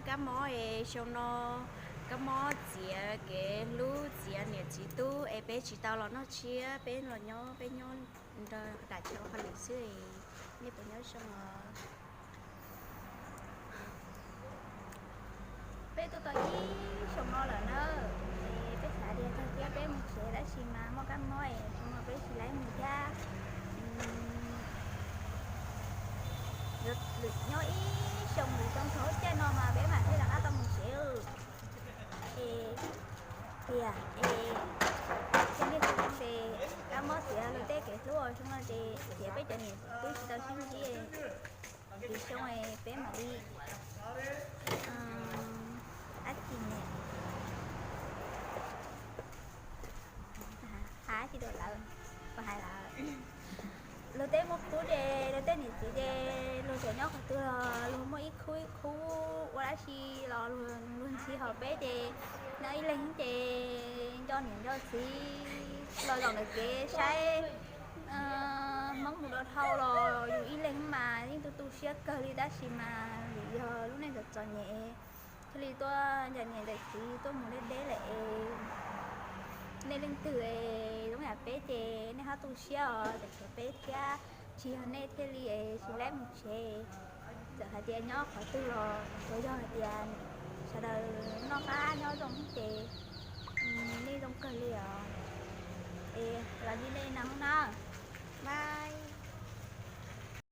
Kab mob es xyoo no kab mob txiav kev hlub, txiav niam txiv tub es peb tsis tau los noj tshiab, peb los nyob, peb nyob nram chaw ua hauj lwm xwb. Nej puas nyob zoo os? Peb tuaj tau ib xyoo no lawm na, es peb xav tias tag kis peb mus tsev tab sis mas muaj kab mob es xyoo no peb tsis laib mus thiab. Nyob ib xyoo lawm, xyoo thaum caij no mas peb mam thiaj rov qab tau mus tsev. Es tias es, ces nej tsis zoo ces kab mob txiav luag tej kev hlub, xyoo no ces txiav peb cov niam tub tsis tau sib ntsib. Lwm xyoo peb mam li, dab tsi ne, hais tsis tau lawm, puas hais lawm. Luag tej muaj khub ces luag tej niam txiv ces luag txawm nyob qhov twg los luag muaj ib khub ib khub ua dab tsi los luag ntxhi, ho peb ces nyob ib leeg ces nco niam nco txiv los zaum ntawm kev saib Hmoob mus rau dhau los yus ib leeg mas yeej tu tu siab kawg li, tab sis mas vim yog lub neej txom txom nyem thiaj li tuaj nco niam nco txiv tuaj mus deb deb lawm es nej leej twg es zoo yam peb ces nej ho tu siab os, txawm tshuav peb thiab, tsis yog nej thiaj li es tsis laib mus tsev. Txawm hais tias nyob qhov twg los tsuas yog hais tias sawv daws noj qab nyob zoo ces nej zoo kawg li os. Es los li nej no na, bye.